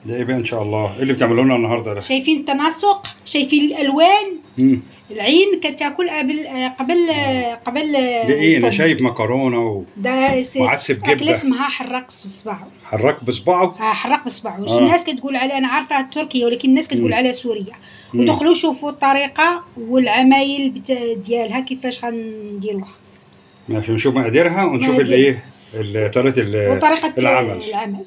ده ايه بقى ان شاء الله؟ ايه اللي بتعملوه لنا النهارده ده؟ شايفين التناسق؟ شايفين الالوان؟ العين كتاكل قبل قبل ده ايه؟ انا شايف مكرونه ده وعدس بجبه. اكله اسمها حراق بصباعه. حراق بصباعه؟ حراق بصباعه. الناس كتقول على، انا عارفه تركيا ولكن الناس كتقول عليها سوريا. ودخلوا شوفوا الطريقة والعمايل ديالها كيفاش غنديروها. ماشي، نشوف مقاديرها ونشوف الايه طريقه وطريقه العمل.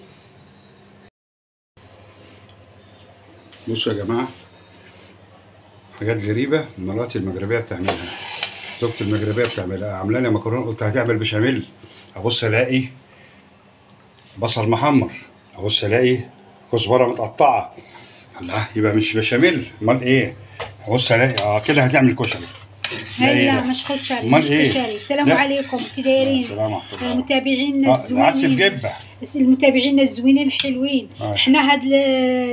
بصوا يا جماعة، حاجات غريبة مراتي المغربية بتعملها، زوجتي المغربية بتعملها. عامله لي مكرونه، قلت هتعمل بشاميل، ابص الاقي بصل محمر، ابص الاقي كزبره متقطعه. الله، يبقى مش بشاميل، امال ايه؟ ابص الاقي كده هتعمل كشري. لا مش كشري، مش كشري. السلام عليكم، كي دايرين متابعينا الزوينين؟ العدس بجبه، المتابعين الزوينين الحلوين. حنا هاد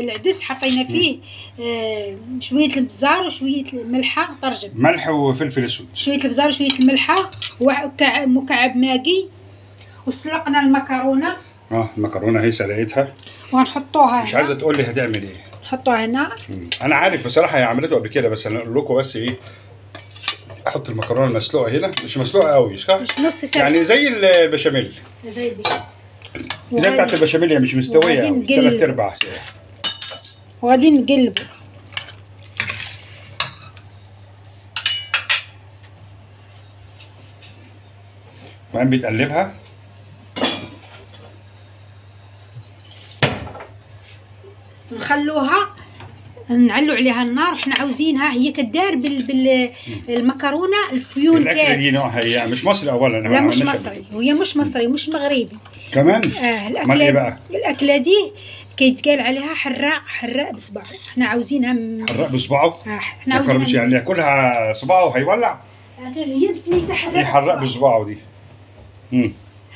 العدس حطينا فيه شوية البزار وشوية الملحة، طرجم ملح وفلفل اسود، شوية البزار وشوية الملحة ومكعب ماجي، وسلقنا المكرونه. المكرونه هي سلقتها وغنحطوها. مش عايزه تقول لي هتعمل ايه. نحطوها هنا. انا عارف بصراحة هي عملته قبل كده، بس انا اقول لكم بس ايه. احط المكرونه المسلوقه هنا، مش مسلوقة قوي صح؟ مش نص سلقه يعني، زي البشاميل، زي البشاميل، زي بتاعت البشاميل، هي مش مستوية قوي، 3/4 سوا. وغادي نقلبو. وبعدين بتقلبها. نخلوها، نعلو عليها النار، وحنا عاوزينها هي كدار بالمكرونه الفيونكات. الاكلة دي نوعها هي مش مصري اولا. لا مش مصري، وهي مش مصري ومش مغربي كمان. الاكلة إيه بقى؟ الاكلة دي كيتقال عليها حراق، حراق بصباعه. حنا عاوزينها حراق بصباعه. حنا عاوزينها يعني ياكلها صباعه هيولع. هي بسميتها حراق. ايه حراق بصباعه دي؟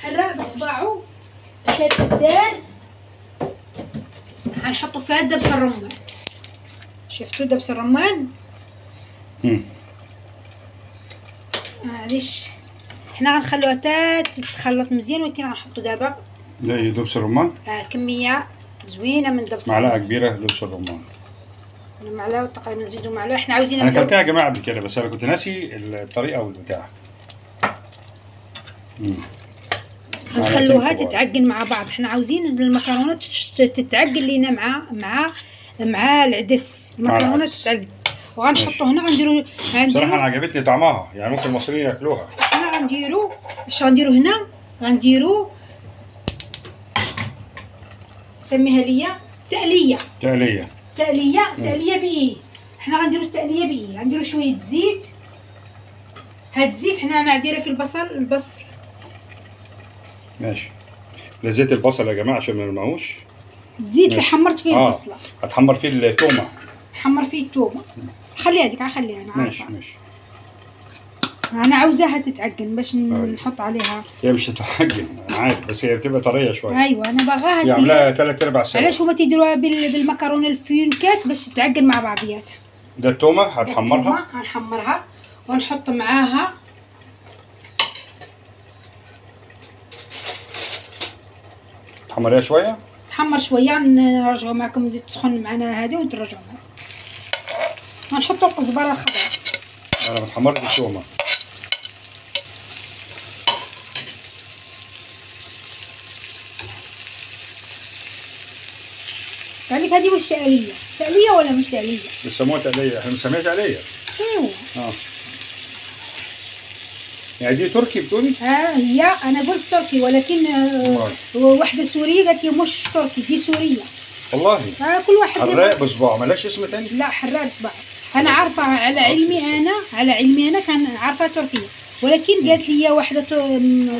حراق بصباعه كتدار. غنحطو فيها دبس الرمان. شفتوا دبس الرمان؟ معليش حنا غنخلوها حتى تتخلط مزيان، ولكن غنحطو دابا زي دبس الرمان. كمية زوينة من دبس الرمان، معلقه كبيرة دبس الرمان، معلقه تقريبا، نزيدو معلقه. حنا عاوزين، انا اكلتها يا جماعة قبل كده بس انا كنت ناسي الطريقة والبتاع. نخلوها تتعجن مع بعض. حنا عاوزين المكرونه تتعجن لينا مع العدس، المكرونه تتعجن. وغنحطو هنا، غنديرو بصراحة انا عجبتني طعمها، يعني ممكن المصريين ياكلوها. حنا غنديرو اش غنديرو هنا؟ غنديرو سميها ليا تقليه. تقليه تقليه تقليه بايه؟ حنا غنديرو التقليه بايه؟ غنديرو شوية زيت. هاد الزيت حنا انا دايرة في البصل. ماشي، لا زيت البصل يا جماعة عشان ما نرميهوش. الزيت اللي حمرت فيه البصله هتحمر فيه التومه، حمر فيه التومه. خليها هذيك، خليها انا عارفه. ماشي ماشي، انا عاوزاها تتعجن باش نحط عليها. هي مش هتتعجن انا عارف، بس هي بتبقى طرية شوية. ايوه انا باغاها يعملها 3/4 ساعة. علاش هما تيديروها بالمكرونه الفيونكات باش تتعجن مع بعضياتها. ده التومه هتحمرها. هنحمرها ونحط معاها تحمريها شوية، تحمر شوية، نرجعو معكم تسخن معنا هذه ونرجعو معكم. غنحطو القزبره الخضراء. انا بتحمر التومه. قالك هذه مش تقليه، تقليه ولا مش تقليه؟ بيسموها تقليه، احنا بنسميها تقليه. ايوا. يعني دي تركي بتقولي؟ هي انا قلت تركي، ولكن واحدة سورية قالت لي مش تركي، دي سورية. والله كل واحد. حراق بصباعه، مالهاش اسم تاني؟ لا حراق بصباعه. انا عارفه على علمي، انا على علمي انا كان عارفه تركيه، ولكن قالت لي واحدة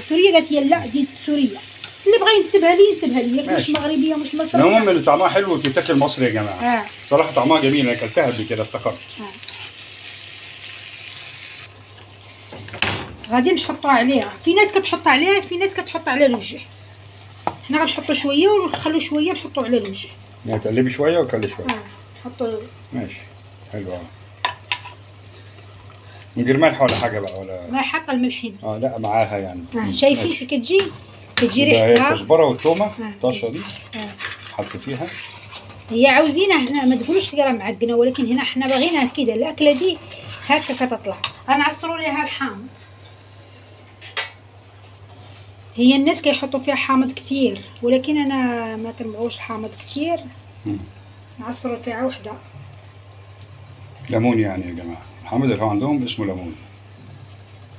سورية قالت لي لا دي سورية. اللي بغى ينسبها لي ينسبها لي، مش مغربية مش مصرية. المهم ان طعمها حلو وتتاكل مصري يا جماعة. صراحة طعمها جميل، انا اكلتها قبل كده افتكرت. غادي نحطوها عليها، في ناس كتحط عليها، في ناس كتحط على الوجه. حنا غنحطو شوية ونخلو شوية نحطو على الوجه. يعني تقلبي شوية وتخلي شوية. نحطو. ماشي حلو. من غير ملح ولا حاجة بقى ولا؟ ما حاطه الملحين. لا معاها يعني. شايفين كي كتجي؟ كتجي ريحتها. الكزبره والثومه الطشه دي حط فيها. هي عاوزينها هنا، ما تقولوش لي راه معقنه، ولكن هنا حنا باغينها كده الاكلة دي هكا كتطلع. غنعصروا ليها الحامض. هي الناس كيحطوا فيها حامض كتير، ولكن انا ما كنبغوش الحامض كتير. نعصروا فيها وحده ليمون يعني يا جماعة، الحامض اللي هو عندهم اسمه ليمون.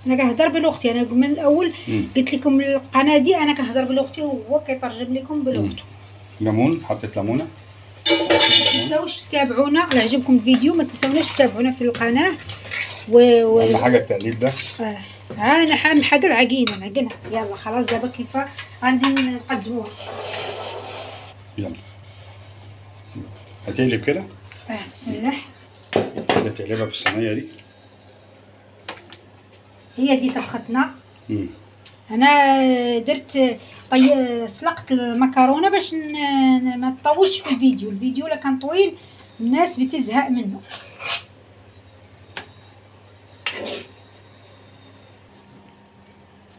انا كنهضر بلغتي، انا من الاول قلت لكم القناة دي انا كنهضر بلغتي وهو كيترجم لكم بلغته. ليمون، حطيت ليمونه. ما تنساوش تتابعونا، الا عجبكم الفيديو ما تنساوناش تتابعونا في القناة. اهم حاجة التقليب ده. انا اهم حاجة العجينة نعجنها. يلا خلاص دابا كيف غادي نقدموها. يلا هتقلب كده. بسم الله. كده تقلبها في الصينية دي. هي دي طبختنا. انا درت سلقت المكرونه باش ما تطولش في الفيديو. الفيديو لا كان طويل الناس بتزهق منه.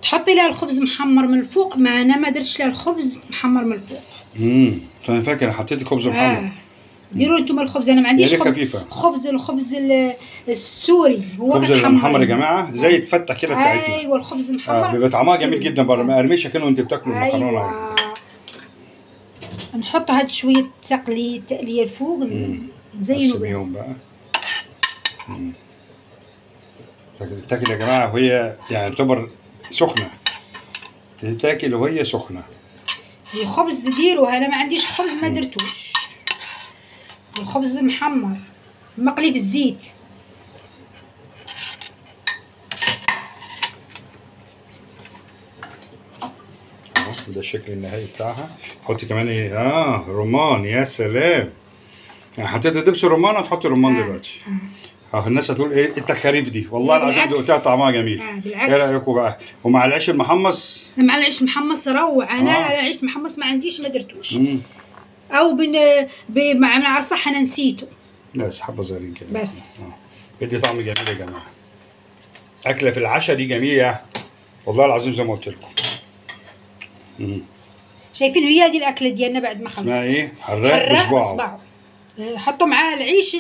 تحطي لها الخبز محمر من الفوق. ما انا ما درتش لها الخبز محمر من الفوق. انا فاكر حطيتي خبز محمر. ديروا نتوما الخبز، انا ما عنديش خبز خفيفة. خبز الخبز السوري هو الخبز المحمر يا جماعة زي الفته كده بتاعتنا. ايوا الخبز المحمر بيبقى طعمها جميل جدا بره، مقرمشه كده وانت بتاكلوا المكرونه. أيوة. نحط هاد شوية تقليه الفوق، نزينوا بيهم بقى. تاكل يا جماعة وهي يعني تعتبر سخنة، تتاكل وهي سخنة. الخبز ديروه، انا ما عنديش خبز ما درتوش. الخبز محمر مقلي في الزيت. ده الشكل النهائي بتاعها. حطي كمان ايه؟ رمان. يا سلام، يعني حطيت دبس الرمان، هتحطي رمان دلوقتي. الناس هتقول ايه التخاريف دي؟ والله العظيم دقتها طعمها جميل. بالعكس. ايه رايكم بقى؟ ومع العيش المحمص؟ مع العيش المحمص روعه. انا العيش المحمص ما عنديش، ما درتوش. او بمعنى صح انا نسيته. بس حبه صغيرين كده بس. بيدي طعم جميل يا جماعة. اكله في العشاء دي جميلة والله العظيم زي ما قلت لكم. شايفين هي هذه الاكلة ديالنا بعد ما خلصت. اسمها ايه؟ حراق بصباعه. حطوا معاه العيش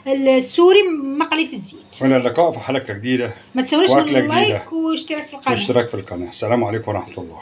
السوري مقلي في الزيت. والى اللقاء في حلقة جديدة. ما تنساوناش من اللايك واشتراك في القناة. واشتراك في القناة. السلام عليكم ورحمة الله.